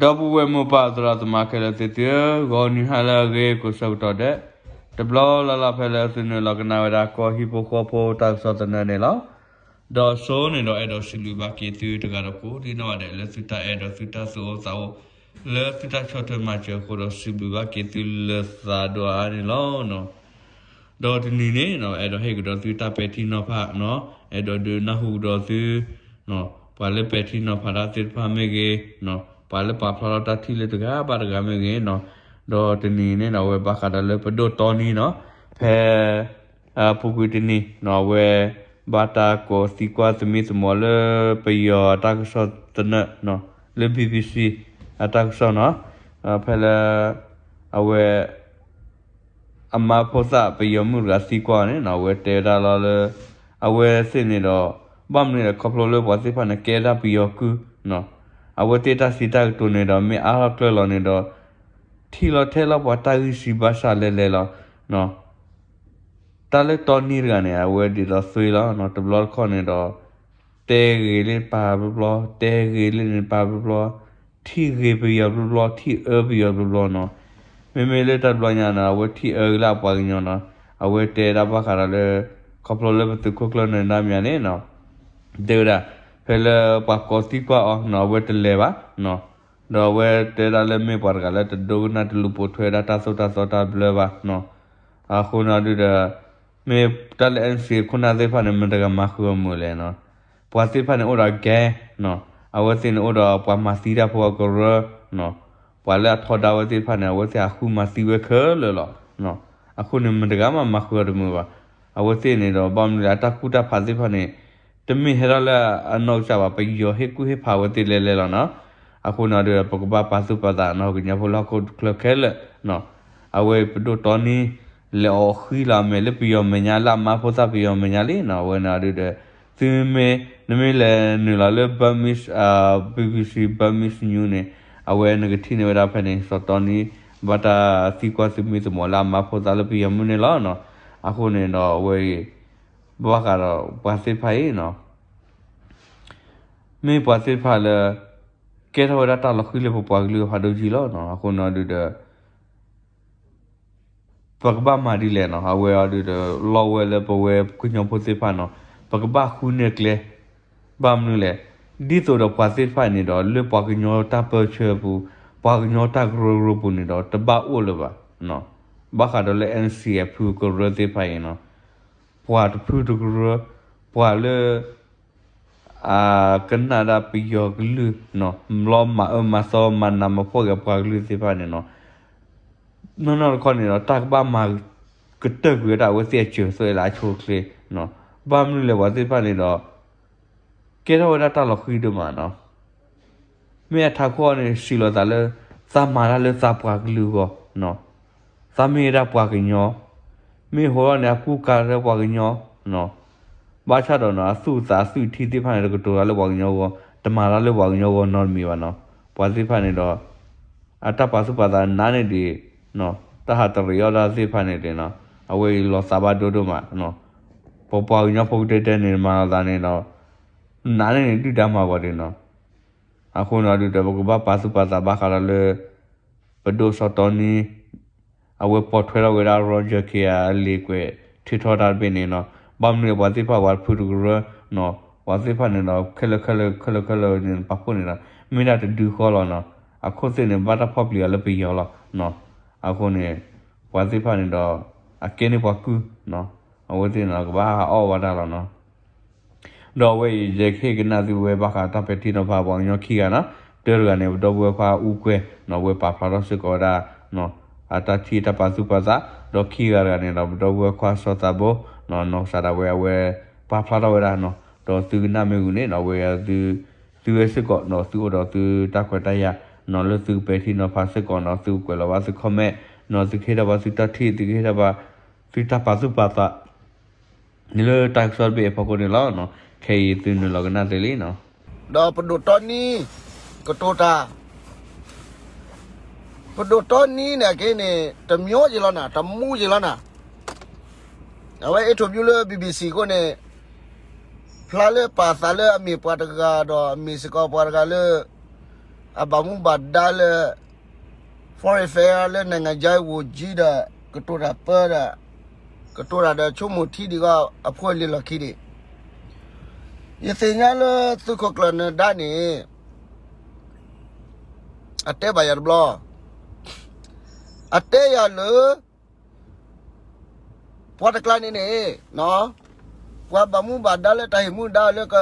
ဒီပုၢ်ဝဲၢ်မိၢ်ပၢ်သရၣ်သမါခဲလၢာ်သ့ၣ်သုဧၢ, ဂီၤနံၤဟါလၢအဂ့ၤကိးဆၢကတီၢ်ဒဲး, တဘျီလၢ်လၢ်ဖဲလၢသုနုာ်လီၤကနၣ်ဝဲဒၣ်ကီၢ်ဟံၣ်ဖိဃီဖိတၢ်ကစီၣ်သနၢၣ်န့ၣ်လီၤ. ဒီးစိန့ၣ်ဒီးအဲၣ်ဒိးစံးဘျုးဘၣ်က့ၤသုတဂၤဒီးကိးဒံနီၢ်ဂၤဒဲးလၢသုတၢ်အဲၣ်ဒီးသုတၢ်သူၣ်အိၣ်သးအိၣ် လၢသုတၢ်ဆီၣ်ထွဲမၤစၢၤအဃိဒီးစံးဘျုးဘၣ်က့ၤသုလၢသးဒိၣ်အါန့ၣ်လီၤ. ဒီးတနံၤန့ၣ် အဲၣ်ဒိးဟ့ၣ်ကဒီးသုတၢ်ပဲာ်ထံနီၤဖး, အဲၣ်ဒိးဒုးနၢ်ဟူကဒီးသု ပှၤလၢပဲာ်ထံနီၤဖးတၢ်သ့ၣ်တဖၣ်မ့ၢ်ဂ့ၤ, ပှၤလၢပာ်ဖျါထီၣ်တၢ်ထံၣ်လၢတဂၤဘၣ်တဂၤမ့ၢ်ဂ့ၤနီၤ, ဒီးတနံၤန့ၣ်နီၤ အဝဲဘၣ်ဃးဒီးလၢပဒိၣ်တီနံနီၤ, ဖဲ အပူၤကွံာ်တနံၤနီၤ အဝဲဘၣ်တၢ်ကိးသံကွၢ်သမံသမိးလၢပယီၤအတၢ်ကစီၣ်သနၢၣ်နီၤ, လၢ BBC အတၢ်ကစီၣ်နီၤ, ဖဲလၢ အဝဲ အမါဖိသၣ်ပယီၤမုၣ်တဂၤသံကွၢ်အီၤန့ၣ်နီၤ အဝဲတဲဝဲဒၣ်လီၤလၢ အဝဲသ့ၣ်န့ၣ်ဒီး ဘၣ်မနုၤလဲၣ်ခီဖျိလၢပှၤသ့ၣ်တဖၣ်န့ၣ် ကဲဒၣ်ပယီၤကုၢ်နီၤ, အဝဲသ့ၣ်တၢ်စံးတၢ်ကတိၤန့ၣ်ဒီး မ့ၢ်အါထီၣ်ကျၢၢ်လီၤန့ၣ်ဒီး ထံၣ်လီၤထဲလီၤပှၤတၢ်ဂံၢ်စၢ်ဘါစၢ်လဲၤလဲၤလီၤ. တၢ်လၢတီနံတဂၤန့ၣ် အဝဲဒ်သိးသွ့လီၤ, တဘျီတခီၣ်န့ၣ်ဒီး တဲဂ့ၤလၢပၢ်ဘျီဘျီ, တဲဂ့ၤလၢန့ၣ်ပၢ်ဘျီဘျီ, ထံၣ်ဂ့ၤပယီၤဘျီဘျီ, ထံၣ်အၢပယီၤဘျီဘျီနီၤ. မ့မ့ၢ်လၢတၢ်တဘျီညါန့ၣ် အဝဲထံၣ်အၢဂ့ၤလၢအပှၤကညီနီၤ, အဝဲတဲဒၣ်ဘၣ်ဃးဒီးလၢ ခီဖျိလၢပသုးခိၣ်ကျၢၢ်နၢၤဒါမၠးန့ၣ်နီၤ တဲဝဲဒၣ် ဖဲလၢပှၤကိးသံကွၢ်အီၤနီၤ အဝဲတလဲၤဘၣ်နီၤ, ဒီးအဝဲတဲဒၣ်လၢမ့ၢ်ပှၤတဂၤလၢတဒိကနၣ်တလူၤပိာ်ထွဲဝဲဒၣ်တၢ်သိၣ်တၢ်သီတၢ်ဘျၢဘၣ်နီၤ. အဃိန့ၣ်ဒုးဒီး မ့ၢ်တၢ်လၢ NCA ခိၣ်နၢ်သ့ၣ်တဖၣ်န့ၣ် မတၤတဂၤမၤဃုာ်အီၤမုာ်လဲၣ်နီၤ. ပှၤသ့ၣ်တဖၣ်န့ၣ်အိၣ်ဒီး gang နီၤ, အဝဲသ့ၣ်န့ၣ်အိၣ်ဒီးပှၤမၤသံတၢ်ဖိအကရၢနီၤ, ပှၤလၢအထီဒါဝဲသ့ၣ်တဖၣ်န့ၣ် အဝဲသ့ၣ်အဃုမၤသံဝဲခဲလၢာ်လီၤ. အဃိန့ၣ် မတၤတဂၤမးမၤဃုာ်အီၤတမုာ်ဘၣ်. အဝဲသ့ၣ်န့ၣ်ဒီး ဘၣ်မနုၤလဲၣ် အတၢ်ကူၣ်တၢ်ဖးသ့ၣ်တဖၣ်န့ၣ် တမ့ၢ်ဟဲထီၣ်လၢအနီၢ်ကစၢ်ဘၣ်, ပယီၤဟ့ၣ်ကူၣ်ဟ့ၣ်ဖးအဝဲသ့ၣ်လဲၤလဲၤလီၤနီၤ. အဃိန့ၣ်ဒုးဒီး ပကဘၣ်ပာ်သူၣ်ပာ်သးနီၤ ကညီဖိလၢဟီၣ်ခိၣ်ချၢခဲလၢာ်နီၤ. အဝဲပဒိၣ်တီနံ လဲၤအီၣ်ဃံလီၤအမဲာ်လၢပယီၤမဲာ်ညါ လၢအမါဖိသၣ်ပယီၤမဲာ်ညါလံနီၤ. အဝဲန့ၣ်ဒုးဒီး သုမ့ၢ် နမ့ၢ်လဲၤနုာ်လီၤလၢ Burmese BBC Burmese News န့ၣ် အဝဲနကထံၣ်န့ၢ်ဝဲဒၣ်ဖဲန့ၣ် စီၤတီနံ ဘၣ်တၢ်သံကွၢ်သမံသမိးလၢအမါဖိသၣ်လၢပယီၤမုၣ်န့ၣ်လီၤနီၤ. အဃိန့ၣ်ဒီးအဝဲအံၤ ဘၣ်ဃးဒီးပှၤသ့ၣ်တဖၣ်အံၤနီၤ မ့ၢ်ပှၤသ့ၣ်တဖၣ်လၢ ကဲထီၣ်ဝဲဒၣ်တၢ်လီၤဃံၤလၢပပှၤကလုာ်အဖးဒိၣ်ကံလီၤနီၤ. အဃိန့ၣ်ဒုးဒီး ပကဘၣ်မၤဒ်လဲၣ်နီၤ. အဝဲအံၤဒုးဒီး လီဝဲလၢပဝဲကညီဖိသ့ၣ်တဖၣ်နီၤ ပကဘၣ်ဃုန့ၢ်ကျဲ ဘၣ်မနုၤလဲၣ်, ဒ်သိးဒီးပှၤသ့ၣ်တဖၣ်န့ၣ်ဒီး လၢပှၤကညီတၢ်ပၢဆှၢပူၤ ပှၤကညီတၢ်ကရၢကရိပူၤန့ၣ်ဒီး တဘၣ်အိၣ်လၢၤဘၣ်. ဘၣ်ဃးဒီးလၢ NCA အဖုကရၢသ့ၣ်တဖၣ်အံၤနီၤ, ပှၤတဖုတကရၢ, ပှၤလၢ အကနၣ်ဒၣ်ပယီၤကလုၢ်နီၤ, လီၤမၤအၢမၤသီမၤနးမၤဖှီၣ်က့ၤပှၤကလုာ်သ့ၣ်တဖၣ်န့ၣ်နီၤ, နီၢ်နီၢ်တခီန့ၣ်ဒီး တၢ်ကဘၣ်မၤကတၢၢ်ကွံာ်ဝဲဒၣ်အဝဲသ့ၣ်အစၢၤသွဲၣ်လၢအဆိအချ့နီၤ. ဘၣ်မနုၤလဲၣ်ပှၤသ့ၣ်တဖၣ်န့ၣ်ဒီး ကဲထီၣ်ဝဲဒၣ်တၢ်လီၤဃံၤဒိၣ်မးနီၤ. မ့ၢ်အထးခိၣ်န့ၣ် စံးလီၤသးလၢ သးမၤတၢ်လၢသးပှၤကလုာ်အဂီၢ်နီၤ, သးမ့ၢ်ဝဲဒၣ်ပှၤကညီ, မ့ၢ်ဟိထီၣ်န့ၣ် အကူကၤလၢပှၤကညီနီၤ. ဘၣ်ဆၣ်ဒီးနီၤ အသူၣ်အသးအသွံၣ်ထံသ့ၣ်တဖၣ်န့ၣ် တကတိၤတၢ်လၢပှၤကညီအဂီၢ်, တမၤတၢ်လၢပှၤကညီအဂီၢ်နီတမံၤဘၣ်နီၤ. ပှၤသ့ၣ်တဖၣ်န့ၣ်ဒီး အတၢ်ပာ်သူၣ်ပာ်သးနးန့ၢ်ဒံး, တၢ်ဟးတရံးအီၣ်တၢ်သ့ၣ်တဖၣ်န့ၣ်ဒံးနီၤ, အဝဲအံၤလီၤသးဘၣ်ဒိဒိၣ်မးနီၤ. ပပှၤကညီဖိကတဲတဲန့ၣ် မၤလီၤသးန့ၣ်ဒီး နးန့ၢ်န့ၣ်ဒုၣ်ဒါမၤဂီၤဒံးနီၤ. အဃိန့ၣ်ဒုးဒီး ပကဘၣ်ပာ်သူၣ်ပာ်သးဘၣ်ဃးဒီးလၢ ပဒိၣ်စီၤတီနံ အဝဲပိာ်ထွဲထီၣ်ဝဲဒၣ် Roger Kay အလံာ်ကွဲးထုးထီၣ်တၢ်တဘ့ၣ်န့ၣ်နီၤ. ဘၣ်မနုၤပှၤသ့ၣ်တဖၣ်ပှၤတဖုတကရၢနီၤ, ပှၤသ့ၣ်တဖၣ်န့ၣ်ဒီး ခဲလၢာ်ခဲလၢာ်ခဲလၢာ်ခဲလၢာ်န့ၣ် ပာ်ဖှိၣ်န့ၣ်ဒီး မ့ၢ်ဒၣ်တဒုဃီလီၤနီၤ. အခိၣ်သ့ၣ်န့ၣ် ဘၣ်တၢ်ဖီၣ်ပျံၤအီၤလၢပယီၤလီၤနီၤ. အဃိန့ၣ် ပှၤသ့ၣ်တဖၣ်န့ၣ်ဒီး အကဲန့ၢ်ပှၤကုၢ်နီၤ, အဝဲသ့ၣ်န့ၣ် ကဘၣ်ဟးအီၣ်ဝဲဒၣ်လီၤနီၤ. ဒီးအဝဲအံၤ ယကဟ့ၣ်ကနၣ်သုဝဲဘၣ်ဃးတၢ်ပဲာ်ထံနီၤဖးပှၤကညီခံဂၤနီၤ. တၢတဂၤန့ၣ် ပဒီပုၢ်ဝဲၢ်ခွါအူကွဲၤနီၤ, အဝဲပာ်ဖျါထီၣ်စ့ၢ်ကီးဝဲဒၣ် အတၢ်ထံၣ်တၢ်ပာ်သူၣ်ပာ်သး, ဒီးခံဂၤတဂၤန့ၣ်ဒီး ပဒီပုၢ်ဝဲၢ်ခွါစီၤသးဘိနီၤ, နီၢ်ကစၢ်ဒၣ်ဝဲအဝဲပာ်ဖျါထီၣ်ဝဲဒၣ်နီၤ. ဒီးသုကနၣ်မ့ၢ်ဂ့ၤန့ၣ်နီၤ အဝဲ သုဝဲစ့ၢ်ကီးနီၤ သုအိၣ်ဒီးသုတၢ်ခွဲးတၢ်ယာ်နီၤ လၢသုကပဲာ်ထံနီၤဖးစ့ၢ်ကီးနီၤ သုကကွဲးလီၤဘၣ်သု comment နီၤ သုကဟ့ၣ်ထီၣ်ဘၣ်သုတၢ်ထံၣ် သုကဟ့ၣ်ထီၣ်ဘၣ်သုတၢ်ပာ်သူၣ်ပာ်သး လၢတၢ်ကစီၣ်တဘ့ၣ်အဖီခိၣ်န့ၣ်လီၤ. ခဲအံၤသုနုာ်လီၤကနၣ်သ့လံနီၤ. ဒီးပဒိၣ်တီနံ ကတိၤတၢ် ပဒိၣ်တီနံန့ၣ်က့န့ၣ် တမျိုးက့ၤလီၤနၤ တမူက့ၤလီၤနၤ. အဝဲ interview လၢ BBC အဃိန့ၣ် ဖျါလၢပာ်သးလၢအမ့ၢ်ပှၤတဂၤဒီး အမ့ၢ်စ့ၢ်ကီးပှၤတဂၤလၢ အဘၣ်မူဘၣ်ဒါလၢ foreign affair လၢ နိုင်ငံခြားရေးဝန်ကြီး ဒီး ကတိၤတၢ်ပၢဒီး ကတိၤတၢ်ဒီးဆိကမိၣ်ထံဒံးဂီၢ် အဖိအလံၤလီၢ်ခံန့ၣ် ယသ့ၣ်ညါလၢသုးခိၣ်ကျၢၢ်နၢၤဒါန့ၣ် အတဲဘၣ်ယၤတဘျီ, အတဲယၤလၢ ပှၤတကျါန့ၣ်န့ၣ် ပှၤဘၣ်မူဘၣ်ဒါလၢတၢ်ဟ့ၣ်မူဒါလၢက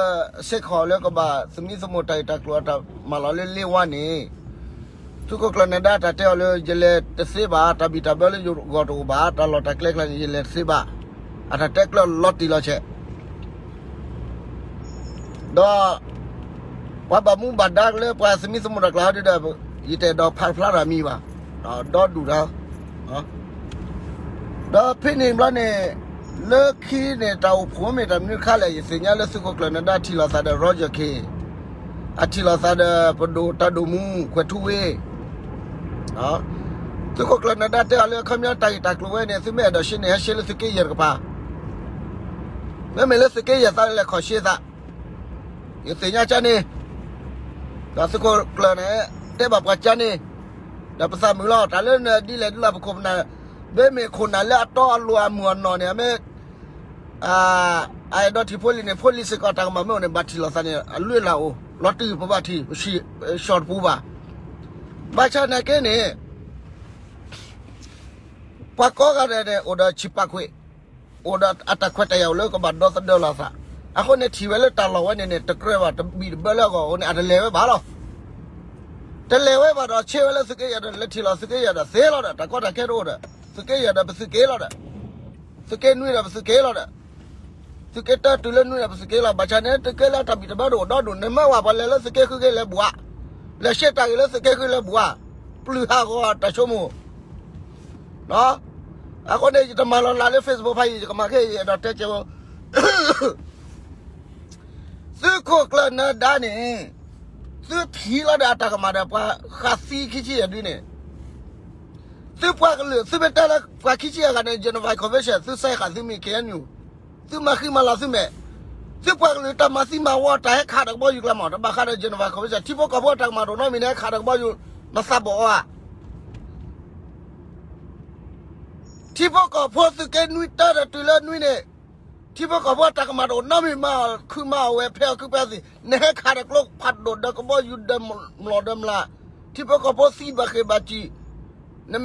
စ့ၢ်ကီးလၢကဘၣ်သမံသမိးတၢ်ဂ့ၢ်တၢ်ကျိၤ အတၢ်မၤလီၤလၢလ့ဝါန့ၣ် သုးခိၣ်ကျၢၢ်နၢၤဒါတၢ်တဲအီၤလၢ ယလဲၤတသ့ဘၣ်, တၢ်ဘံၣ်တၢ်ဘၢလၢယဂီၢ်တအိၣ်ဘၣ်, တၢ်လီၢ်တၢ်ကျဲကျါန့ၣ် ယလဲၤတသ့ဘၣ်, အတၢ်တဲကျၢၢ်လီၤတံၢ်လီၤဆဲး ဒီး ပှၤဘၣ်မူဘၣ်ဒါလၢပှၤသမံသမိးတၢ်ကျါဟီဒ်ဒီး ယတအဲၣ်ဒိးဖးဖျါတၢ်မံၤဘၣ်, ဒီဒူၣ်တၢ်, ဒီးဖဲန့ၣ်ဘျီန့ၣ် လၢခံန့ၣ် တၢ်အိၣ်ဖှိၣ်မ့ၢ်တၢ်မနုၤခါလဲၣ် ယသ့ၣ်ညါလၢသုးခိၣ်ကျၢၢ်နၢၤဒါထံၣ်လိာ်သးဒီး Roger Khin, အထံၣ်လိာ်သးဒီးပဒိၣ်တၢ်ဒိၣ်မူ ခွဲးထူဝ့ သုးခိၣ်ကျၢၢ်နၢၤဒါတဲအီၤလၢ ခီပညီတၢ်ဂ့ၢ်တၢ်ကျိၤဝဲန့ၣ် သုမ့ၢ်အဲၣ်ဒိးရှဲန့ၣ် ဟဲရှဲလၢသုးက့ယဲၢ်တကပၤ, မ့မ့ၢ်လၢသုးက့ယဲၢ်သးလဲၤခီၣ်ရှဲသး, ယသ့ၣ်ညါကန့ၣ်, ဒီးသုးခိၣ်ကျၢၢ်န့ၣ် တဲဘၣ်ပှၤကန့ၣ်, ဒီးပသးမုာ်လီၤ တၢ်လၢနဒ်လဲၣ်ဒ်လဲၣ် ပခိၣ်ပနၢ်, မ့မ့ၢ်ခိၣ်နၢ်လၢအတီအလိၤအမုၢ်အနီၢ်န့ၣ် အမ့ၢ် အအဲၣ်ဒိးထံၣ်ဖိလံၤန့ၣ် ဖိလံၤစ့ၢ်ကီးတၢ်ကမၣ်မ့ၢ်အိၣ်န့ၣ် ဘၣ်ထံၣ်လိာ်သးန့ၣ် အလွဲၢ်လၢ်အိၣ်, လီၤတံၢ်ပဘၣ်ထံၣ်, ပဆံၣ်လီၤတပူၤဘၣ်. ဘၣ်ဆၣ်နာ်က့န့ၣ် ပှၤကိးဂၤဒဲးန့ၣ် အိၣ်ဒီးဆံးပာ်ခွဲး, အိၣ်ဒီးအတၢ်ခွဲးတၢ်ယာ်အိၣ်လၢကဘၣ်ဒီသဒၢလိာ်သး, အဃိန့ၣ်ထံၣ်ဝဲလၢတၢ်လီၢ်ဝဲန့ၣ်န့ၣ် တကြၢးဘၣ်တဘံၣ်တဘၢလၢအဂီၢ်အဃိန့ၣ် အတလဲၤဝဲဘၣ်လီၤ. တလဲၤဝဲဘၣ်ဒီးဆ့ဝဲလၢသုးက့ယဲၢ်ဒီး လဲၤထံၣ်လိာ်သုးက့ယဲၢ်ဒီးသ့လီၤဒီး တၢ်ကီတၢ်ခဲတအိၣ်ဒီး သုးက့ယဲၢ်ဒီးပသုးက့လီၤဒီး သုးက့နွံဒီးပသုးက့လီၤဒီး သုးက့တၢတုၤလၢနွံဒီးပသုးက့လီၤ. ဘၣ်ဆၣ်န့ၣ် တက့လၢတၢ်ဘံၣ်တဘၢတအိၣ်ဒီဒူၣ် နမ့ၢ်ဝဲပှၤလဲၤလၢသုးက့ဃုက့လဲၤဘှး, လဲၤရှဲတၢ်ဂ့ၢ်လၢသုးက့ဃုလဲၤဘှး, ပျုၢ်ဟးဂီၤတၢ်ဆိကမိၣ် အဃိန့ၣ် ယတမၤလီၤလးလၢ Facebook ဖးယံာ် ယကမၤခဲအံၤ ယအဲၣ်ဒိးတဲကဲး သုးခိၣ်ကျၢၢ်နၢၤဒါန့ၣ် သုထံၣ်လီၤဒီးအတၢ်ကမၣ်ဒီးပှၤဃးသံခံဆံယဲၢ်ဒုန့ၣ် သုပှၤကလုာ် သုမ့ၢ်တဲလၢပှၤခံဆံယဲၢ်ဂၤန့ၣ် Geneva Convention သုစဲဃာ်သုမ့ၢ် K N U သုမၤဃံမၤလၤသုမဲာ်, သုပှၤကလုာ်တၢ်မၤသံမၤဝီတၢ်ဟဲခးဒီးကဘီယူၤကျါမး တဘၣ်ဃးဒီး Geneva Convention ထံဖိကီၢ်ဖိအတၢ်ကမၣ်တအိၣ်နီတမံၤန့ၣ် ဟဲခးဒီးကဘီယူၤ မၤသးဘီၣ်အီၤဧါ ထံဖိကီၢ်ဖိသုးက့နွံတၢဒီးတုၤလၢနွံန့ၣ် ထံဖိကီၢ်ဖိအတၢ်ကမၣ်တအိၣ်နီတမံၤမး ခုမၤအီၣ်ဝဲဖဲအီၣ်ခုဖဲအီသံး နဟဲခးဒီးကျိဖးဒိၣ်ဒီးကဘီယူၤဒီးမျိာ်ဒီးမျိာ် ထံဖိကီၢ်ဖိသံဘၣ်ဃ့ၢ်ဘၣ်စံၣ် န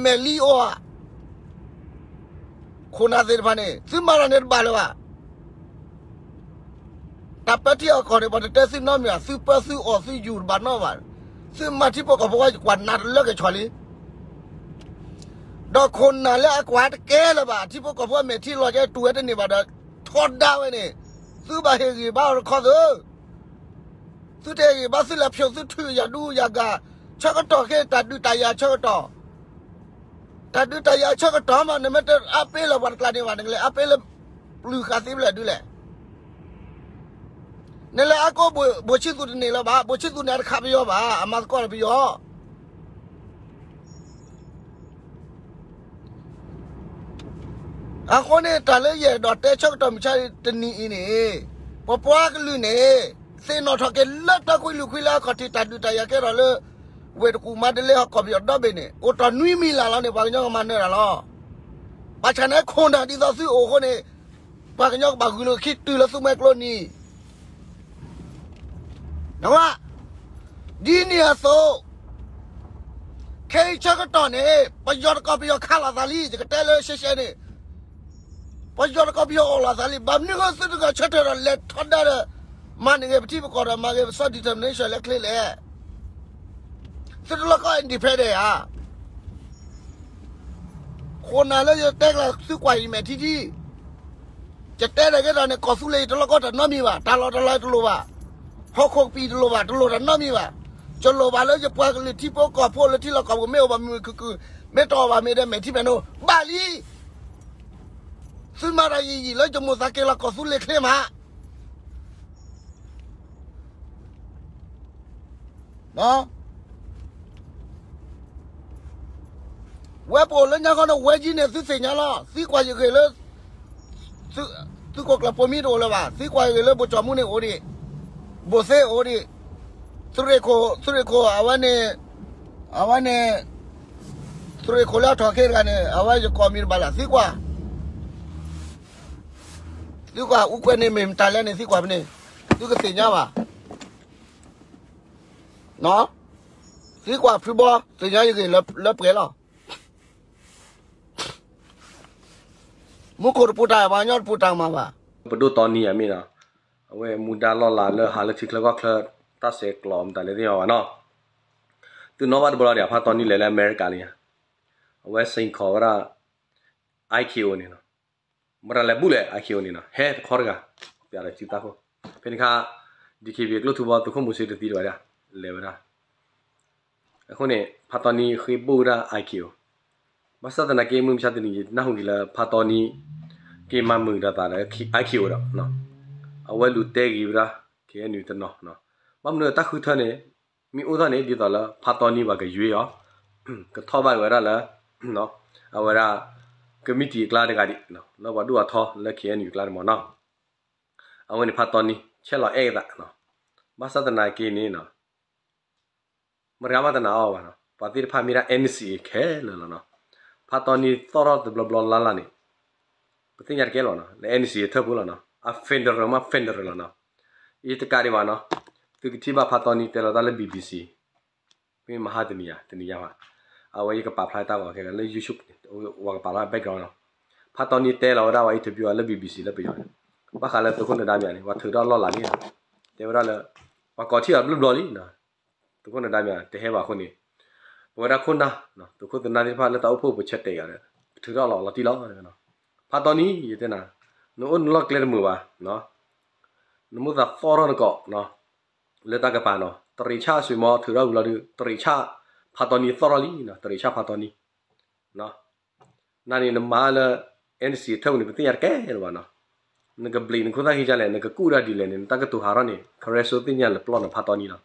မဲာ်လံအိၣ်ဧါ ခိၣ်နၢ်သ့ၣ်တဖၣ်န့ၣ် သုမၤတၢ်န့ၣ်တဘၣ်လၢၤဘၣ် တၢ်ပၢထံအီၣ်ကီၢ်န့ၣ် ပှၤတတဲသုနီတမံၤဘၣ် သုပၢသုအီၣ်သုယူၢ်တဘၣ်နီဘၣ်, သုမၤထံဖိကီၢ်ဖိဝဲကွၢ်နးတလၢကဲၣ်ဆိးလံ, ဒီးခိၣ်နၢ်လၢအကွၢ်တကဲလၢၤဘၣ် ထံဖိကီၢ်ဖိအမဲာ်ထံလီၤကဲတူၢ်ဝဲတန့ၢ်ဘၣ်ဒီး ထီဒါဝဲန့ၣ်, သုဘၣ်ဟ့ၣ်ဂံၢ်ဘါအီၤတခီသု သုတဟ့ၣ်ဂံၢ်ဘါသုလဲၤဖျိးသုထုးယၤဒူယၤဂၤ, ဆၢကတီၢ်ခဲအံၤတၢ်ဒုးတၢ်ယၤဆၢကတီၢ် တၢ်ဒုးတၢ်ယၤဆၢကတီၢ်မး နမ့ၢ်တအါပ့ၤလၢပှၤတကျါန့ၣ်ဘၣ် နကလဲၤအါပ့ၤလၢ ပျုၢ်ဃာ်သ့ဖျၢၣ်ဒုလဲၣ်. နလဲၤအါကိးဘိၣ်ဆံသူးတန့ၢ်လၢၤဘၣ်, ဘိၣ်ဆံသူးန့ၣ်အတခးပယီၤဘၣ်, အမၤသကိးဒီးပယီၤ အဃိန့ၣ် တၢ်လၢယအဲၣ်ဒိးတဲဆၢကတီၢ်မုၢ်ဆါတနံၤအံၤန့ၣ်, ပပှၤကလုာ်န့ၣ် သ့ၣ်နီၣ်ထီၣ်က့ၤလၢတၢ်ကွံလုၢ်ကွံလၢအခီၣ်ထံးတၢ်ဒုးတၢ်ယၤကဲထီၣ်လၢ ဝ့ၢ်တကူၣ်မၤဒလ့ဟီၣ်ကီၢ်ပယီၤဒီဘ့ၣ်န့ၣ် အိၣ်တ့ၢ်နွံမံၤလၢ်လီၤန့ၣ် ပှၤကညီကမၤနၢၤတၢ်လီၤ. ဘၣ်ဆၣ်န့ၣ်ခိၣ်နၢ်ဒ်သိးသုအိၣ်အဃိန့ၣ် ပှၤကညီကဘၣ်ဂုာ်လီၤခံတုၤလၢသုမှဲကျိနံၤ နဝဲ, ဒ်န့ၣ်အသိး ခဲအံၤဆၢကတီၢ်န့ၣ် ပယီၤတကီၢ်ပယီၤခးလိာ်သးလံ, ယကတဲလၢရှဲရှဲန့ၣ်, ပယီၤတကီၢ်ပယီၤအိၣ်လိာ်သးလံ. ဘၣ်မနုၤဃိသုတဂၤဆၢထၢၣ်ဒီးလဲၤထီဒါဒီး မၤန့ၢ်ဂ့ၤပထံပကီၢ်ဒီးမၤဂ့ၤပ self determination လၢချ့လဲၣ်. သုတလိၣ်ကီ independent ဧါ. ခိၣ်နၢ်လၢယတဲကျါသုကွၢ်ယမဲာ်ထံထံ ယတဲတၢ်ကဲထီၣ်န့ၣ် ကီၢ်သူလ့ၤတလိၣ်ကီတၢ်နီတမံၤဘၣ်, တၢ်လီၢ်တၢ်လီတလိၣ်ဘၣ်, ဟီၣ်ခိၣ်ကပံာ်တလိၣ်ဘၣ်, တလိၣ်တၢ်နီတမံၤဘၣ်. ယလိၣ်ဘၣ်လၢယပှၤကလုာ်ထံဖိကီၢ်ဖိလၢထံလီၢ်ကီၢ်ပူၤမ့ၢ်အိၣ်ဘၣ်မုာ်မုာ်ခုၣ်ခုၣ်, မ့ၢ်တအိၣ်ဘၣ်မ့ၢ်ဒီးမဲာ်ထံမဲာ်နိ ဘၣ်လံ. သုမၤတၢ်ယံာ်ယံာ်လၢယမိၢ်သးက့ၤလီၤကီၢ်သူလ့ၤချ့မး ဝဲပအိၣ်လၢညါခီန့ၣ် ဝဲကံန့ၣ် သုသ့ၣ်ညါလီၤ. သံကွၢ်ယဂ့ၢ်လၢ သုးခိၣ်ကျၢၢ်ပိာ်မံတအိၣ်လၢၤဘၣ်. သံကွၢ်ယဂ့ၢ်လၢဘိၣ်ကၠီၣ်မူန့ၣ်အိၣ်ဒံး, ဘိၣ်သ့အိၣ်ဒံး, သုးရ့ၣ်ခိၣ် သုးရ့ၣ်ခိၣ် အဝဲန့ၣ် အဝဲန့ၣ် သုးရ့ၣ်ခိၣ်လၢအထီၣ်ခ့တဂၤန့ၣ် အဝဲယကိးမံၤတဘၣ်လၢ သံကွၢ် သံကွၢ် အူကွဲန့ၣ်မ့ၢ်မတၤလဲၣ်န့ၣ် သံကွၢ်ဖဲန့ၣ် သုကသ့ၣ်ညါဘၣ် သံကွၢ်ဖုဘီ သ့ၣ်ညါယဂ့ၢ်လၢပှဲၤလီၤ. မူခိၣ်တပူၤတၢ် ပှၤကညီတပူၤတၢ်မၤဘၣ်. ပဒိၣ်တီနံအမ့ၢ်နီၤ, အဝဲမူဒါလီၢ်လၤလၢဟးလၢထံချၢကီၢ်ချၢ တၢ်ဆဲးကျိးမတၤလဲၣ်သ့ၣ်ညါဘၣ်နီၤ. သုနီၣ်ဘၣ်တဘျီဒီး ဖါတီနံလဲၤလၢအမဲရကၤလံ, အဝဲစ့ၢ်ကီးဝဲဒၣ် ICAO န့ၣ်နီၤ, မတၤလဲၣ်ဘူၣ်လဲၣ် ICAO န့ၣ်နီၤ, ဟဲတခီတဂၤ, ပျးဒီးစုသးခိၣ်, ဖဲန့ၣ်ခါ DKBA ကျိၣ်ထူဘီသုးခိၣ်မူၤစ့တသံတဘၣ်ဒၣ်, လဲၤဝဲဒၣ် အဃိန့ၣ် ဖါတီနံဃ့ဘိၣ်ဝဲဒၣ် ICAO, ဘၣ်ဆၣ်သနာ်က့ မုၢ်မဆါတနံၤ ယနၢ်ဟူက့ၤလၢဖါတီနံ က့ၤမၤမုာ်ဒီးသးဒီး ICAO ဒီး အဝဲလူၤတဲဂ့ၤဝဲဒၣ် KNU တနီၤ, ဘၣ်မနုၤတၢ်ဃုထၢန့ၣ် မ့ၢ်အိၣ်ထီၣ်န့ၣ် ဒ်သိးလၢဖါတီနံပှၤကယွ့အီၤ ကထီၣ်ဘၣ်ဝဲဒၣ်လၢ အဝဲဒၣ် ကမံးတံာ်အကျါတဂၤဒံး လၢပှၤဒိၣ်အထီလၢ KNU အကျါန့ၣ်မ့ၢ်နီၤ, အဝဲန့ၣ်ဖါတီနံ ဆဲးလီၤအဲၣ်သး, ဘၣ်ဆၣ်သနာ်က့န့ၣ် မတၤမးတနာ်အီၤဘၣ်နီၤ, ပှၤသ့ၣ်တဖၣ်မ့ၢ်ဒၣ် NCA ခဲလၢာ်လီၤနီၤ, ဖါတီနံသီၣ်ထီၣ်တဘျီဘျီလၢ်လၢ်န့ၣ် ပသ့ၣ်ညါတကဲလီၤနီၤ, လၢ NCA ထၢၣ်ပူၤလီၤနီၤ, အ federal မး federal လီၤနီၤ, ယတကးဒံးဘၣ်နီၤ, သုကထံၣ်ဘၣ်ဖါတီနံတဲလီၤတၢ်လၢ BBC မ့ၢ်မဟါတနံၤယၤ တနံၤယၤဘၣ်, အဝဲယကပာ်ဖျါတၢ်ဂီၤခဲလၢာ်လၢ YouTube န့ၣ် ဝဲကပာ်ဖျါ background နီၤ, ဖါတီနံတဲလီၤဝဲဒၣ်ဝဲ interview လၢ BBC လၢပယီၤန့ၣ်, ဘၣ်ဃးလၢသုးခိၣ်နဒါမ့ၢ်န့ၣ် ပှၤထုးထီၣ်လီၢ်လၤလံနီၤ, တဲဝဲဒၣ်လၢ ပှၤကိးထံၣ်အီၤဘျီဘျီလံနီၤ, သုးခိၣ်နဒါမ့ၢ်တဟဲဘၣ်အဃိန့ၣ်, ပဝဲဒၣ်ခိၣ်နၢ် သုးခိၣ်သုးနၢ်သ့ၣ်တဖၣ်လၢတၢ်အိၣ်ဖှိၣ်ပူၤဆၢတဲာ်ကဒီး ထုးထီၣ်လီၤလီၤတံၢ်လီၤ, ဖါတီနံ ယတဲနၤ, နအိၣ်နလီၢ်ကျဲတမုာ်ဘၣ် နမိၣ်သးသီၣ်ထီၣ်နကိး လၢတၢ်ကပၤနီၤ, တရံးဆၣ်အဆွေမော ထုးထီၣ်ဝံၤလီၤဒုး တရံးဆၣ်ဖါတီနံသီၣ်ထီၣ်လံနီၤ, တရံးဆၣ်ဖါတီနံ, နန့ၣ်နမၤလၢ NCA ထၢၣ်ပူၤန့ၣ် ပသ့ၣ်ညါတကဲလၢၤဘၣ်နီၤ, နကဘျံးနခိၣ်သၣ်ခံကလဲၣ် နကကူၣ်ဒၣ်ဒ်လဲၣ်န့ၣ် နတၢ်ကတိၤဟးထီၣ်န့ၣ် ကရၢစိသ့ၣ်ညါလၢပျီၢ်နဖါတီနံလီၤ,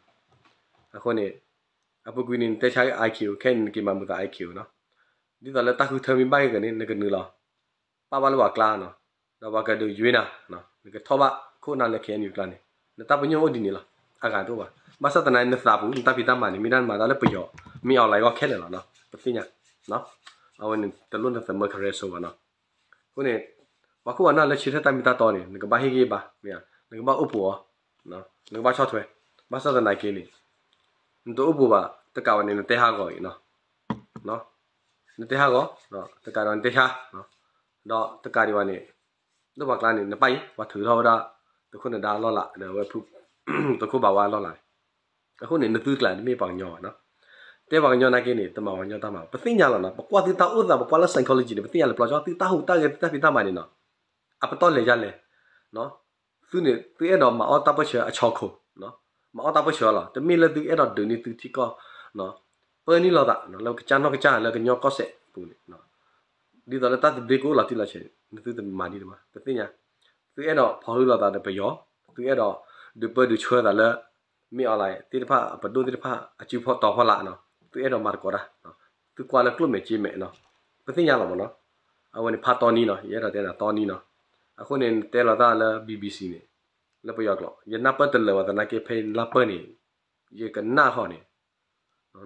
အဃိန့ၣ် အပူၤကွံာ်န့ၣ် နတဲဆါ ICAO ခဲအံၤန့ၣ် နက့ၤမၤမုာ်သး ICAO နီၤ, ဒ်သိးလၢတၢ်ဃုထၢမ့ၢ်ဘၣ်က့ၤကန့ၣ် နကနုာ်လီၤ ပာ်ဘၣ်လၢပှၤကျါနီၤ, ဒီးပှၤကဒုးယွ့နၤ, နကထီၣ်ဘၣ်ခိၣ်နၢ်လၢ KNU ကျါန့ၣ်, နတၢ်ပညိၣ်အိၣ်ဒ်န့ၣ်လီၤ, အဂၤတအိၣ်ဘၣ်, ဘၣ်ဆၣ်သနာ်က့ နသးပူၤ နတၢ်ဖံးတၢ်မၤန့ၣ် မ့ၢ်ဒၣ်မၤတၢ်လၢပယီၤ မ့ၢ် online ဂီၢ်ခဲလၢာ်လီၤနီၤ, ပသ့ၣ်ညါ, အဝဲန့ၣ်တလိၣ်နသမၢကရၢစိဘၣ်နီၤ, အဃိန့ၣ် ပှၤခိၣ်ပှၤနၢ်လၢဆၢထၢၣ်တၢ်မ့ၢ်တၢ်တီန့ၣ် နကဘၣ်ဟ့ၣ်ဂံၢ်ဘါ, မ့ၢ်ဧါ, နကဘၣ်အိၣ်ပူၤအီၤ, နကဘၣ်ဆီၣ်ထွဲ, ဘၣ်ဆၣ်သနာ်က့န့ၣ် နတအိၣ်ပူၤဘၣ် တကးဝဲန့ၣ် နတဲဟးဂီၤအံၤနီၤ, နတဲဟးဂီၤ, တကးဒီးနတဲဆါ, ဒီးတကးဒံးဘၣ်န့ၣ် လၢပှၤကျါန့ၣ် နပၢ်အံၤ ပှၤထုးထီၣ်ဝဲဒၣ် သုးခိၣ်နဒါလီၢ်လၤ ဒီးဝဲ သုးခိၣ်ဘၣ်ဝါလီၢ်လၤန့ၣ်, အဃိန့ၣ် နသုကျါန့ၣ် တမ့ၢ်ပှၤကညီဘၣ်နီၤ, တဲပှၤကညီနာ်က့န့ၣ် တမၤပှၤကညီတၢ်မၤဘၣ်, ပသ့ၣ်ညါလီၤနီၤ, ပကွၢ်သုတၢ်အိၣ်သး ပကွၢ်လၢ psychology န့ၣ် ပသ့ၣ်ညါလၢပျီကၠီ သုတၢ်ဟူးတၢ်ဂဲၤ သုတၢ်ဖံးတၢ်မၤန့ၣ်နီၤ, အပတီၢ်လဲၤယါလဲၣ်, သုန့ၣ် သုအဲၣ်ဒိးမၤအီၣ်တၢ်ပၢၢ်ဆၢအဆီခိၣ်, မၤအီၣ်တၢ်ပၢၢ်ဆၢလီၤ, တမ့ၢ်လၢသုအဲၣ်ဒိးဒုးန့ၢ်သုထံကီၢ်, ပၢနုာ်လီၤသး လၢကစၢ်နီၢ်ကစၢ်လၢကညီကီၢ်စဲၣ်ပူၤန့ၣ်, ဒ်သိးလၢတၢ်သဘျ့ကအိၣ်လီၤတံၢ်လီၤဆဲးန့ၣ် နသုတမၤဒ်န့ၣ်ဘၣ်, ပသ့ၣ်ညါ, သုအဲၣ်ဒိးဖီၣ်ဟုလိာ်သးဒီးပယီၤ, သုအဲၣ်ဒိးဒုးပၢဒုးဆှၢသးလၢ မ့ၢ် online သ့ၣ်တဖၣ် အပဒိၣ်သ့ၣ်တဖၣ် အစုဖီတီၤဖီလာ်နီၤ, သုအဲၣ်ဒိးမၤသကိးတၢ်, သုကွၢ်လၢကျိၣ်မဲာ်စ့မဲာ်နီၤ, ပသ့ၣ်ညါလီၤမ့ၢ်နီၤ, အဝဲန့ၣ်ဖါတီနံနီၤ, ယအဲၣ်ဒိးတဲနၤတီနံနီၤ, အဃိန့ၣ် နတဲလီၤတၢ်လၢ BBC န့ၣ်, လၢပယီၤကျိာ် ယနၢ်ပၢၢ်တလၢာ်ဘၣ်သနာ်က့ ဖဲနၢ်ပၢၢ်န့ၣ်, ယကနၣ်ဃီန့ၣ်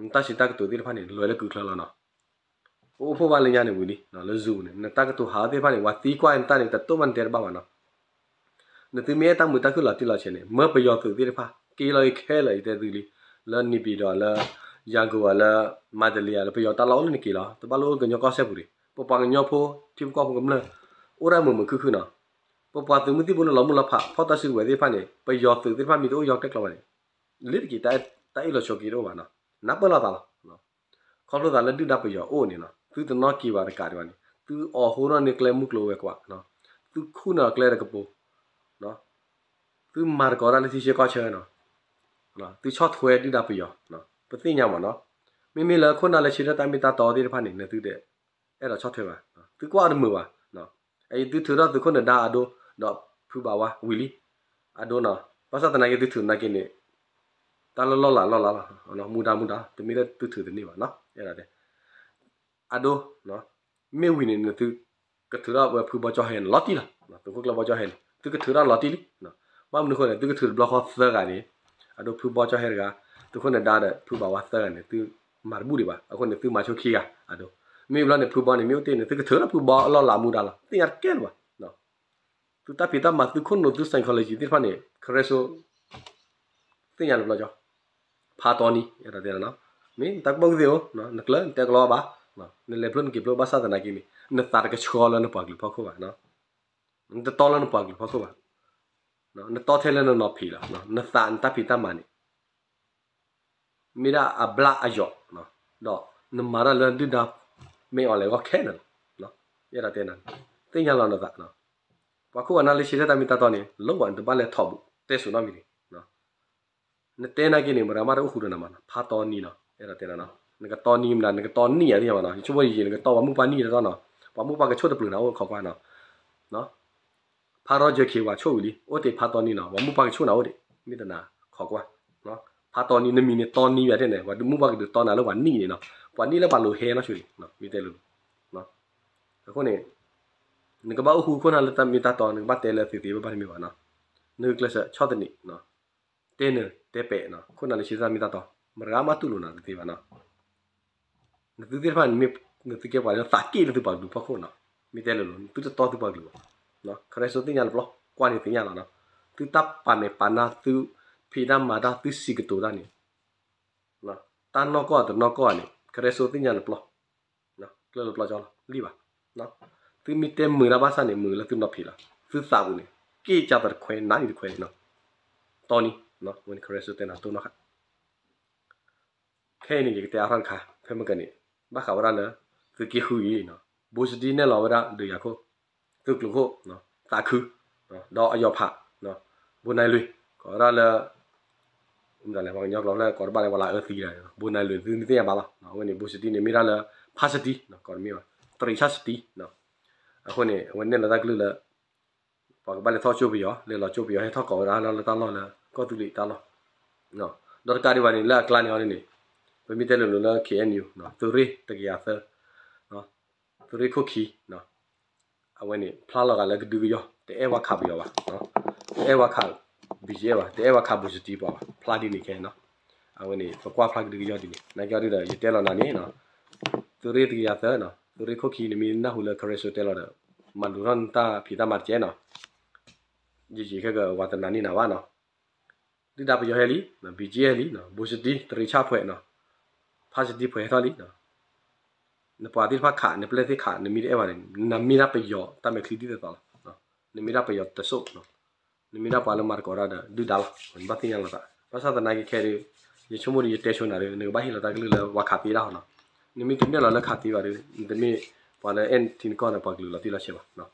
နတၢ်စံးတၢ်ကတိၤသ့ၣ်တဖၣ်န့ၣ် လွဲလၢကုာ်ချၢလီၤနီၤ, ပအိၣ်ဖှိၣ်ဘၣ်လၢညါန့ၣ်ဝံၤလံ, လၢ Zoom န့ၣ် နတၢ်ကတိၤဟးသ့ၣ်တဖၣ်န့ၣ် ပှၤသံကွၢ်နတၢ်န့ၣ် တတိၢ်မးနတဲတဘၣ်ဘၣ်နီၤ, နသုမ့ၢ်အဲၣ်တၢ်မုာ်တၢ်ခုၣ်လီၤတံၢ်လီၤဆဲးန့ၣ် မၢပယီၤသုးသ့ၣ်တဖၣ် က့ၤလီၤအံၤခဲလၢာ် ယတဲသုလံ, လၢ နေပြည်တော် လၢ ရန်ကုန် လၢ မန္တလေး လၢပယီၤတၢ်လီၢ်အိၣ်လၢနက့ၤလီၤ, တဘၣ်လၢအိၣ်ကညီကီၢ်စဲၣ်ပူၤန့ၣ် ပပှၤကညီဖိ ထံဖိကီၢ်ဖိကမျၢၢ် အိၣ်ဒၣ်မုာ်မုာ်ခုၣ်ခုၣ်နီၤ, ပပှၤသုးမုၢ်သံၣ်ဘိလၢလီၤမုၢ်လီၤဖး ဖီၣ်တၢ်စုကဝဲၤသ့ၣ်တဖၣ်န့ၣ် ပယီၤသုးသ့ၣ်တဖၣ်မ့ၢ်တအိၣ်ယီၤကျဲကျီဘၣ်န့ၣ် လ့ၤတက့ၤ တၢ်အ့ၣ်လိာ်ဆိးက့တအိၣ်ဘၣ်နီၤ, နၢ်ပၢၢ်လိာ်သးလီၤ. ခီဖျိသးလၢဒုၣ်ဒါပယီၤအိၣ်န့ၣ်နီၤ, သုတနီၣ်က့ၤဘၣ်တကးဒံးဘၣ်န့ၣ် သုအီၣ်ဟိနီၣ်န့ၢ်ကျဲမုၢ်ကျိၤဝဲၤကွာ်, သုခူၣ်န့ၢ်ကျဲတကပၤ, သုမၤသကိးတၢ်လၢထံဆၢကီၢ်ဆၢနီၤ, သုဆီၣ်ထွဲဒုၣ်ဒါပယီၤ, ပသ့ၣ်ညါမးနီၤ, မ့မ့ၢ်လၢခိၣ်နၢ်လၢဆၢထၢၣ်တၢ်မ့ၢ်တၢ်တီသ့ၣ်တဖၣ်န့ၣ် နသုတအဲၣ်ဒိးဆီၣ်ထွဲဘၣ်, သုကွၢ်အီၤတမုာ်ဘၣ် အအံၤသုထုးထီၣ်သုးခိၣ်နဒါအဒိ ဒီးဖုဘၣ်ဝါဝံၤလံ, အဒိနီၤ, ဘၣ်ဆၣ်သနာ်က့သုထုးနာ်က့န့ၣ် တၢ်လၢလီၢ်လၤလီၢ်လၤလီၤ, မူဒါမူဒါ တမ့ၢ်လၢသုထုးတန့ၢ်ဘၣ်နီၤ, အဲၣ်ဒိးတဲ အဒိ မ့ၢ်ဝံၤန့ၣ် နသုကထုးထီၣ်ဝဲဖုဘီကၠီၣ်ဟဲန့ၣ် လီၤတံၢ်လီၤ, သုးခိၣ်ကျၢၢ်ဘီကၠီၣ်ဟဲန့ၣ် သုကထုးထီၣ်လီၤတံၢ်လံ, ဘၣ်မနုၤအဃိန့ၣ် သုကထုးတဘျီဃီသၢဂၤန့ၣ်, အဒိဖုဘီကၠီၣ်ဟဲတဂၤ, သုးခိၣ်နဒါဒီးဖုဘၣ်ဝါသၢဂၤန့ၣ် သုမၤတဘူၣ်ဒံးဘၣ်. အဃိန့ၣ် သုမၤဆိခံဂၤအဒိ, မ့ၢ်ဘျီန့ၣ် ဖုဘီန့ၣ် မ့ၢ်အိၣ်တ့ၢ်န့ၣ် သုကထုးလီၤဖုဘီအလီၢ်လၤမူဒါလီၤ. သ့ၣ်ညါတကဲလၢၤဘၣ်. သုတၢ်ဖံးတၢ်မၤ သုခိၣ်နူာ် သု psychology သ့ၣ်တဖၣ်န့ၣ် ကရၢစိ သ့ၣ်ညါလၢပျီကၠီ, ဖးတီနံ အဲၣ်ဒိးတဲနၤနီၤ, မ့ၢ်တၢ်ကူၣ်ဘၣ်ကူၣ်သ့အိၣ်, နကျၢၢ်နတဲကလီဘၣ်, နလဲၤဖျိနက့ၤဖျိဘၣ်ဆၣ်သနာ်က့န့ၣ် နသးတကဆှီလၢနပှၤကလုာ်ဖီခိၣ်ဘၣ်, နတတီလၢနပှၤကလုာ်ဖီခိၣ်ဘၣ်, နတီထဲလၢနနီၤဖံးလီၤ, နသးနတၢ်ဖံးတၢ်မၤန့ၣ် မ့ၢ်ဒၣ်အဘျါအယီၤ, ဒီးနမၤတၢ်လၢဒုၣ်ဒါ မ့ၢ်အီၤလဲၤဂီၢ်ခဲလၢာ်လီၤ. ယအဲၣ်ဒိးတဲနၤ, သ့ၣ်ညါလီၤနသး, ပှၤခိၣ်ပှၤနၢ်လၢဆံးတၢ်မ့ၢ်တၢ်တီန့ၣ် လၢပှၤနတဘၣ်လဲၤထီၣ်ဘူး တဲဆိနီတမံၤန့ၣ်, နတဲနာ်က့န့ၣ် မတၤမးတအိၣ်ဃူဒီးနၤမးနီၤ, ဖးတီနံနီၤ, အဲၣ်ဒိးတဲနၤနီၤ, နကတီနံမနုၤ နကတီနံယၤသ့ၣ်ညါဘၣ်နီၤ, ယဆိကမိၣ်ယံာ်ယံာ် နကတီပှၤမိၢ်ပှၤနံၣ်တတီနီၤ, ပှၤမိၢ်ပှၤကဆိၣ်တပျုာ်နၤအိၣ်ခိးကွၢ်နီၤ ဖးရီယၢၤခံဝၤဆိၣ်ဝံၤလံ, အိၣ်တ့ၢ်ဖးတီနံနီၤ, ပှၤမိၢ်ပှၤကဆိၣ်နၤအိၣ်ဒံး, မ့ၢ်တနၤခိးကွၢ်, ဖးတီနံ နမံၤန့ၣ်တီနံယၤထဲန့ၣ်, ပှၤမိၢ်ပှၤကဒုးတီနၤလၢပှၤနံၣ်န့ၣ်နီၤ, ပှၤနံၣ်လၢပှၤလိၤဟဲနီၢ်ဆိလံ, မ့ၢ်တဲလိၤလိၤ, အဃိန့ၣ် နကဘၣ်အိၣ်ဃူခိၣ်နၢ်လၢတၢ်မ့ၢ်တၢ်တီ, နကဘၣ်တဲလၢသ့သ့ဘၣ်ဘၣ်တမ့ၢ်ဘၣ်နီၤ, နဂုာ်ကျဲးစၢးဆီၣ်သနံး, တဲနၢၤတဲပဲာ်, ခိၣ်နၢ်လၢဆံးတၢ်မ့ၢ်တၢ်တီ, မတၤဂၤမးတူၢ်လိာ်နၤတသ့ဘၣ်နီၤ နသုသ့ၣ်တဖၣ်န့ၣ်မ့ၢ် နသုကဲပှၤလၢသးက့ၣ်လၢသုပှၤကလုာ်ဖီခိၣ်နီၤ, မ့ၢ်တဲလိၤလိၤ သုတတီသုပှၤကလုာ်ဘၣ်, ခရၢစိသ့ၣ်ညါလၢပျီ, ကွၢ်န့ၣ်သ့ၣ်ညါလီၤနီၤ, သုတၢ်ပာ်မဲာ်ပာ်နါ သုဖံးတၢ်မၤတၢ် သုစံးကတိၤတၢ်န့ၣ် တၢ်နီၢ်ကီၢ်တနီၢ်ကီၢ်န့ၣ် ခရၢစိသ့ၣ်ညါလၢပျီ, ကျၢၢ်လၢပျီကၠီလီၤ လံဘၣ်, သုမ့ၢ်တဲမုာ်တၢ်ဘၣ်ဆၣ်န့ၣ် မုာ်လၢသုနီၤဖံးလီၤ, သုသးပူၤန့ၣ် က့ၣ်ကၢ်သးတခွဲး နးနံၤတခွဲးန့ၣ်နီၤ, တီနံ, ခရၢစိတဲနၤတိၢ်နီၣ်ဃာ် ခဲအံၤန့ၣ် ယကတဲအါထီၣ်တခါ ဖဲမ့ၢ်ကန့ၣ် ဘၣ်ဃးဝဲဒၣ်လၢ သုးက့ဃုအံၤနီၤ, ဘိစတံနဲၣ်လီၤဝဲဒၣ်ဒုးယၤခိၣ်, သုးကျိၤခိၣ်, သးခု, ဒီးအယီၤဖး, ဘိနၢ်လွံၢ်, ကိးဝဲဒၣ်လၢ မ့ၢ်တၢ်လဲၣ်ပှၤကညီကျိာ်ဖျၢၣ်ကိးတဘၣ်လၢပှၤလၢအအၢသံဒၣ်, ဘိနၢ်လွံၢ်သုမ့ၢ်သ့ၣ်ညါဘၣ်လီၤ, အဝဲန့ၣ် ဘိစတံန့ၣ်မ့ၢ်ဒၣ်လၢ ဖါစတံ, ကိးတမ့ၢ်ဘၣ်, တရံးဆၣ်စတံ, အဃိန့ၣ် အဝဲနဲၣ်လီၤတၢ်ကလုၢ်လၢ ပှၤကဘၣ်လဲၤထီၣ်ကၠိပယီၤ လဲၤလီၤကၠိပယီၤ ဟဲထီၣ်ကိးဝဲဒၣ်လၢတၢ်လီၢ်လၢ ကီၢ်သူလ့ၤတၢ်လီၢ်, ဒီးတကးဒံးဘၣ်န့ၣ် လၢအကျါန့ၣ်အီၤန့ၣ် ပမ့ၢ်တဲလိၤလိၤလၢ ခ့ၣ်အဲၣ်ယူၣ် သုးရ့ၣ်တကယၤသၢ, သုးရ့ၣ်ခိၣ်ခံ, အဝဲန့ၣ် ဖျါလီၤဂာ်လၢကဒုကယီၢ် တအဲၣ်ဝဲခးပယီၤဘၣ်, တအဲၣ်ဝဲခး ဘံၣ်ကဲဘၣ်, တအဲၣ်ဝဲခးဘိစတံပှၤဘၣ်, ဖျါဒ်န့ၣ်ခဲအံၤနီၤ, အဝဲန့ၣ် ပကွၢ်ဖျါကဒုကယီၢ်ဒ်န့ၣ် နာ်က့အီၤဒုဒီး ယတဲလီၤနၤန့ၣ် သုးရ့ၣ်တကယၤသၢနီၤ, သုးရ့ၣ်ခိၣ်ခံ နမ့ၢ်နၢ်ဟူလၢ ခရၢစိတဲလီၤဒီး မၤလိၤထီၣ်နတၢ်ဖံးတၢ်မၤတကဲနီၤ, ယယံာ်ခဲကဝၤတနၤန့ၣ်နၤဘၣ်နီၤ, ဒုၣ်ဒါပယီၤဟဲလံ, ဘံၣ်ကဲဟဲလံ, ဘိစတံ တရံးဆၣ်ဖှဲးနီၤ, ဖါစတံဖှဲးဟဲထီၣ်လံ, နပှၤသ့ၣ်တဖၣ်ခး နပျဲၢ်သ့ၣ်ခး နမ့ၢ်တအဲၣ်ဘၣ်န့ၣ် နမ့ၢ်ဒၣ်ပယီၤတၢ်မဲာ်ချံဒ်သိးသိးလီၤ, နမ့ၢ်ဒၣ်ပယီၤတစိၢ် နမ့ၢ်ဒၣ်ပှၤလၢမၤသကိးတၢ်ဒီး ဒုၣ်ဒါလီၤ, နဘၣ်သ့ၣ်ညါလီၤသး, ဘၣ်ဆၣ်သနာ်က့ခဲဒုး ယဆိကမိၣ်ဒီးယတဲဆိနၤဒီး နကဘၣ်ဟ့ၣ်လီၤတၢ်ကလုၢ်လၢပှၤခးသံဒၣ်ဟီနီၤ, နမ့ၢ်တနဲၣ်လီၤလၢခးသံဘၣ်ဒီး နတမ့ၢ်ပှၤလၢအဲၣ်ထံနကီၢ်န့ၣ် ပှၤကလုာ်လီၤတံၢ်လီၤဆဲးဘၣ်,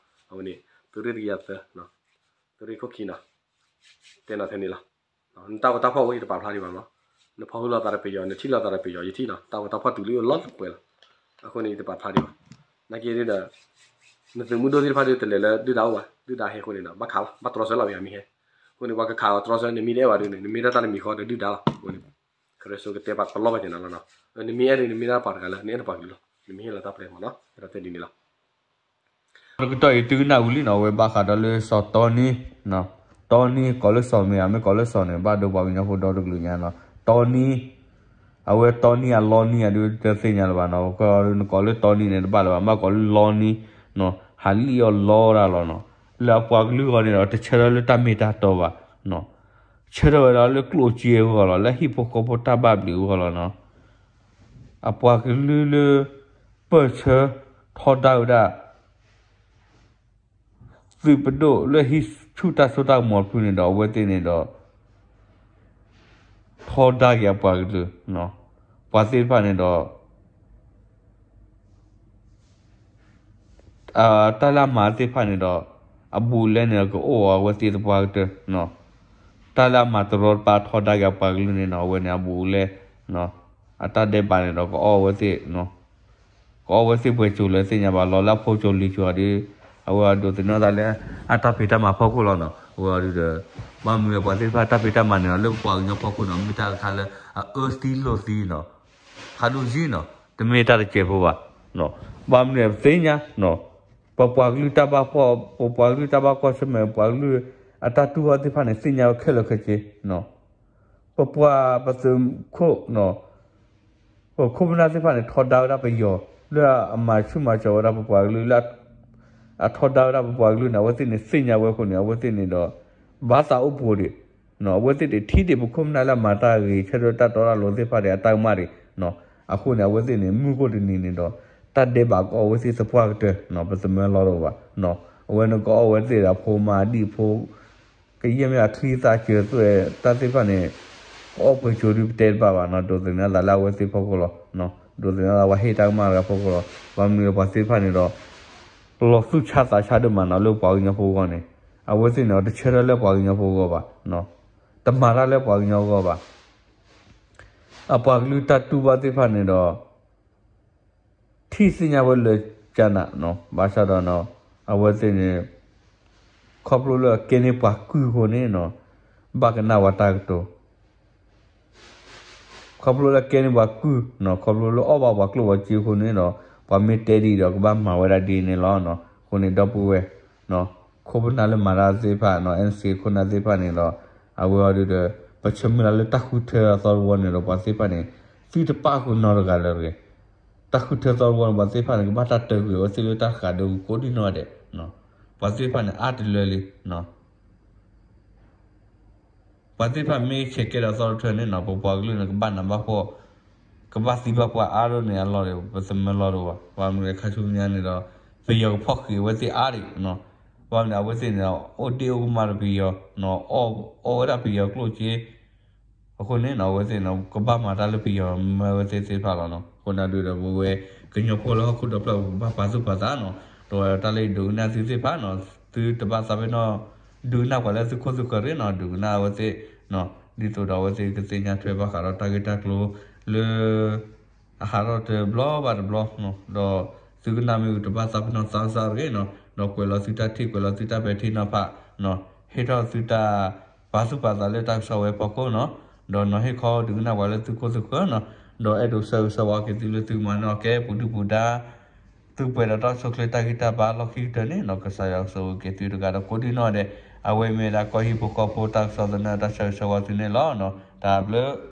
အဝဲန့ၣ် သုးရ့ၣ်တကယၤသၢ, သုးရ့ၣ်ခိၣ်ခံနီၤ, တဲနၤထဲန့ၣ်လီၤ. နတၢ်ဂီၤတၢ်ဖီၣ်ဝဲ ယတပာ်ဖျါဒံးဘၣ်မး, နဖီၣ်ဟုလီၤသးဒီးပယီၤ နထံၣ်လီၤသးဒီးပယီၤ ယထံၣ်နီၤ, တၢ်ဂီၤတၢ်ဖီၣ်တုၤလံအိၣ်လီၤလၢပှဲၤလီၤ, အဃိန့ၣ် ယတပာ်ဖျါဒံးဘၣ်, နာ်က့ဒီး နသုးမုၢ်ဒိၣ်သ့ၣ်တဖၣ်ဒီးတလဲၤလၢဒုၣ်ဒါအိၣ်ဘၣ်, ဒုၣ်ဒါဟဲအဃိန့ၣ်ဒီး ဘၣ်ခးလီၤ ဘၣ်တြီဆၢလီၤ ပယီၤမ့ၢ်ဟဲ, အဃိန့ၣ် ပှၤကခးအီၤတြီဆၢ နမ့ၢ်တအဲၣ်ဘၣ်ဒီးန့ၣ် နမ့ၢ်ဒၣ်တၢ်တမံၤဃီဒီးဒုၣ်ဒါလီၤ, အဃိန့ၣ် ခရၢစိကတဲပာ်ကလီဘၣ်က့ၤနၤလီၤနီၤ, နမ့ၢ်အဲၣ်ဒီး နမ့ၢ်ဒၣ်ပှၤတဂၤလၢ နအဲၣ်နပှၤကလုာ်လီၤ, နမ့ၢ်ဟ့ၣ်လီၤတၢ်ပျဲမးနီၤ, အဲၣ်ဒိးတဲဒ်န့ၣ်လီၤ. တကတီၢ်အံၤသုကနၣ်ဝံၤလံနီၤ, အဝဲဘၣ်ဃးဒီးလၢစီၤတီနံ, တီနံ ကိးလၢစီၤမ့ၢ်ဧါ မ့ၢ်ကိးလၢစီၤန့ၣ် ဘၣ်ဒိပှၤကညီဖိဒီတကလုာ်ညါနီၤ, တီနံ, အဝဲတီနံအလီနံအဒုးတသ့ၣ်ညါလၢၤဘၣ်နီၤ, နကိးလၢတီနံန့ၣ်တဘၣ်လၢၤဘၣ်, ဘၣ်ကိးလၢလီနံ, ဟးလံၣ်အီၤလီတၢ်လီၤနီၤ, လၢအပှၤကလုာ်အဂီၢ်န့ၣ်ဒီး တဆၢထၢၣ်လၢတၢ်မ့ၢ်တၢ်တီဘၣ်, ဆၢထၢၣ်ဝဲဒၣ်လၢကျိၣ်စ့အဂီၢ်လီၤ, လၢဟံၣ်ဖိဃီဖိတၢ်ဘၣ်ဘျုးအဂီၢ်လီၤနီၤ, အပှၤကလုာ်လၢ ပၢၢ်ဆၢထီဒါဝဲဒၣ် သုးပဒိၣ်လၢဟံးဆူၣ်တၢ်စိတၢ်ကမီၤတဖုန့ၣ်ဒီး အဝဲသ့ၣ်န့ၣ်ဒီး ထီဒါက့ၤအပှၤကလုာ်, ပှၤသ့ၣ်တဖၣ်န့ၣ်ဒီး တၢ်လၢအမၤသ့ၣ်တဖၣ်န့ၣ်ဒီး အဘူးအလဲန့ၣ်ဒီးကအိၣ်အဝဲသ့ၣ်သပှၢ်ကတၢၢ်, တၢ်လၢအမၤတရီတပါထီဒါက့ၤအပှၤကလုာ်န့ၣ်နီၤ အဝဲန့ၣ်အဘူးအလဲ အတၢ်ဒဲးဘးန့ၣ်ဒီး ကအီၣ်ဝဲသ့ၣ် ကအီၣ်ဝဲသ့ၣ်ပှဲၤစိၤလၢသ့ၣ်ညါဘၣ်လီၤ လၢအဖိစိၤလံၤစိၤဒီး အဝဲအဒိးသန့ၤသးလၢ အတၢ်ဖံးတၢ်မၤဖီခိၣ်လီၤနီၤ အဝဲအဒုးဒီး ဘၣ်မနုၤပှၤသ့ၣ်တဖၣ်တၢ်ဖံးတၢ်မၤန့ၣ်နီၤ လၢပပှၤကညီဖီခိၣ်နီၤ မ့ၢ်တၢ်တခါလၢ အအၢသံလိာ်သံနီၤ ဖးဒိၣ်ယံၤနီၤ တမ့ၢ်တၢ်တစဲးဖိဘၣ် ဘၣ်မနုၤပသ့ၣ်ညါ ပပှၤကလုာ်တၢ်ဘၣ်ဖှီၣ် ပပှၤကလုာ်တၢ်ဘၣ်ကွၢ်ဆၢၣ်မဲာ် ပပှၤကလုာ်အတၢ်တူၢ်ဘၣ်သ့ၣ်တဖၣ်န့ၣ် သ့ၣ်ညါဝဲခဲလၢာ်ခဲဆ့နီၤ ပပှၤပသုးခိၣ် ပခိၣ်ပနၢ်သ့ၣ်တဖၣ်န့ၣ် ထီဒါဝဲဒၣ်ပယီၤ လၢအမၤဆူၣ်မၤစီၤဝဲဒၣ်ပပှၤကလုာ်လၢ အထီဒါဝဲဒၣ်ပပှၤကလုာ်န့ၣ် အဝဲသ့ၣ်န့ၣ်သ့ၣ်ညါဝဲအဃိန့ၣ် အဝဲသ့ၣ်န့ၣ်ဒီး ဘၣ်သးအိၣ်ပှိၤဒံး အဝဲသ့ၣ်တထံၣ်ဒံးပခိၣ်ပနၢ်လၢအမၤတၢ်ဂ့ၤ ဆၢထၢၣ်တၢ်တီတၢ်လိၤသ့ၣ်တဖၣ်ဒီးအတၢ်ကမၣ်ဒံး အဃိန့ၣ် အဝဲသ့ၣ်န့ၣ် မုၢ်ကိၢ်တနံၤန့ၣ်ဒီး တၢ်ဒဲးဘးကအီၣ်ဝဲသ့ၣ်သပှၢ်ကတၢၢ် ပသမၢလီၤတအိၣ်ဘၣ် အဝဲန့ၣ်ကအီၣ်ဝဲသ့ၣ်ဒီးဖိမါဒံၣ်ဖိ ကယဲၢ်မ့ၢ်အချံသၣ်စၢၤသွဲၣ် တၢ်သ့ၣ်တဖၣ်န့ၣ် ကအီၣ်ပှဲၤကၠိဒုပတဲတဘၣ်ဘၣ်နီၤ ဒိးသန့ၤသးလၢအဝဲသ့ၣ်ဖီခိၣ်လီၤ. ဒိးသန့ၤသးပှၤဟ့ၣ်တၢ်ကမၣ်တဂၤဖီခိၣ်လီၤ. ဘၣ်မနုၤလဲၣ်ပှၤသ့ၣ်တဖၣ်န့ၣ်ဒီး လီၤသူၣ်ဆါသးဆါဒိၣ်မးနီၤလၢပှၤကညီဖိအဂီၢ်န့ၣ် အဝဲသ့ၣ်န့ၣ်ဒီးတဆၢထၢၣ်လၢပှၤကညီဖိအဂီၢ်ဘၣ်, တမၤတၢ်လၢပှၤကညီအဂီၢ်ဘၣ်. အပှၤကလုာ်တၢ်တူၢ်ဘၣ်သ့ၣ်တဖၣ်န့ၣ်ဒီး ထံၣ်သ့ၣ်ညါဝဲလၢကနးနီၤ ဘၣ်ဆၣ်ဒီးနီၤ အဝဲသ့ၣ်န့ၣ် ခီဖျိလၢအကဲန့ၢ်ပှၤကုၢ်အဃိန့ၣ်နီၤ ဘၣ်ကနၣ်ဝဲတၢ်ကတိၤ ခီဖျိလၢကဲန့ၢ်ပှၤကုၢ်နီၤ ခီဖျိလၢအီၣ်ဘၣ်ပှၤကျိၣ်ပှၤစ့အဃိန့ၣ်ဒီး ပှၤမ့ၢ်တဲဒ်အံၤဒီးကဘၣ်မၤဝဲဒၣ်ဒ်န့ၣ်လီၤ. အဃိန့ၣ်ဒီပုၢ်ဝဲၢ် ခိၣ်ပနၢ်လၢမၤတၢ်သ့ၣ်တဖၣ်နီၤ NCA ခိၣ်နၢ်သ့ၣ်တဖၣ်န့ၣ်ဒီး အဝဲအီၤဒုဒီး ပဆၢမုၢ်လၢ်လၢတၢ်ဃုထၢအသီတဝီန့ၣ်ဒီး ပှၤသ့ၣ်တဖၣ်န့ၣ် သုတပာ်ဃုာ်နီတဂၤလၢၤတဂ့ၤ. တၢ်ဃုထၢသီတဝီန့ၣ် ပှၤသ့ၣ်တဖၣ်န့ၣ် ကဘၣ်တၢ်တၢကွံာ်အဝဲသ့ၣ်လၢတၢ်ဃးဒိၣ်ကိးဒံနီၢ်ဒဲး. ပှၤသ့ၣ်တဖၣ်န့ၣ် အါတလၢလံ ပှၤသ့ၣ်တဖၣ်မ့ၢ်ဆဲးကဲဒီးသီတထၢန့ၣ်နီၤ ပပှၤကလုာ်န့ၣ် ကဘၣ်နးဘၣ်ဖှီၣ် ကဘၣ်သံဘၣ်ပှၢ်အါဒိၣ်န့ၣ်အလီၢ်ဒီး ပသမၢလီၤတအိၣ်ဘၣ်. ဘၣ်မနုၤလဲၣ်ခါဆူညါန့ၣ်ဒီး ပယီၤကဖီၣ်ဃံးအဝဲသ့ၣ်အါဒံးနီၤ. ဘၣ်မနုၤအဝဲသ့ၣ်န့ၣ်ဒီး အိၣ်ဒ့အိၣ်ကမၣ်ဒီးပယီၤ အီၣ်ဝဲဒၣ်ပယီၤကျိၣ်စ့ အဃိန့ၣ်နီၤ အဝဲသ့ၣ်န့ၣ် ကဘၣ်မၤတၢ်လၢပယီၤမၢဝဲသ့ၣ်သ့ၣ်တဖၣ်လီၤနီၤ. အဃိန့ၣ်ဒုဒီးပဝဲ ကညီဖိလၢဟီၣ်ခိၣ်ဒီဖျၢၣ်ပူၤ ပဘၣ်ပာ်သူၣ်ပာ်သးနီၤ. ဒီးတၢ်လၢယဒုးကနၣ်သုသ့ၣ်တဖၣ်နီၤ သုတဘၣ်သးပ့ၤနီၣ် ဒုးကနၣ်ပှၤလၢသုခိၣ်သုဃၢၤတဂ့ၤနီၤ ဒုးကနၣ်အဝဲသ့ၣ်နီၤ ဒ်သိးဒီးအဝဲသ့ၣ်ကသ့ၣ်ညါထွဲဘၣ်ဃးဒီးတၢ်ဂ့ၢ်တၢ်ကျိၤလၢ အဟးထီၣ်တဘျီဘၣ်တဘျီနီၤ ဒီးသုကနၣ်မ့ၢ်တဘၣ်သးပ့ၤနီၣ်သးစၢ်တဂ့ၤနီၤ ဒီးကွဲးလီၤသုတၢ်ထံၣ် ကွဲးလီၤသုတၢ်ပဲာ်ထံနီၤဖးနီၤ ဟ့ၣ်ထီၣ်သုတၢ်ပာ်သူၣ်ပာ်သးလၢတၢ်ကစီၣ်ဝဲအဖီခိၣ်နီၤ ဒီးနီၤဟ့ၣ်ခီဒုးကနၣ်ပှၤလၢသုခိၣ်သုဃၢၤနီၤ ဒီးအဲၣ်ဒိးဆၢဂ့ၤဆၢဝါက့ၤသုလၢသုကမၤန့ၢ်အီၤကဲပူၤဒုၣ်ပူၤဒါ သုပှဲၤဒီးတၢ်ဆိၣ်ချ့တၢ်ဂံၢ်တၢ်ဘါလီၢ်ခံကတၢၢ်န့ၣ်နီၤ ကစၢ်ယွၤကဆိၣ်ဂ့ၤက့ၤသုတဂၤဒီးကိးဒံနီၢ်ဒဲး အဝဲမ့ၢ်ဝဲဒၣ်ကီၢ်ဟံၣ်ဖိဃီဖိတၢ်ကစီၣ်သနၢၣ်တၢ်ဆၢဂ့ၤဆၢဝါသုန့ၣ်လီၤနီၤ တၢ်ဘျုး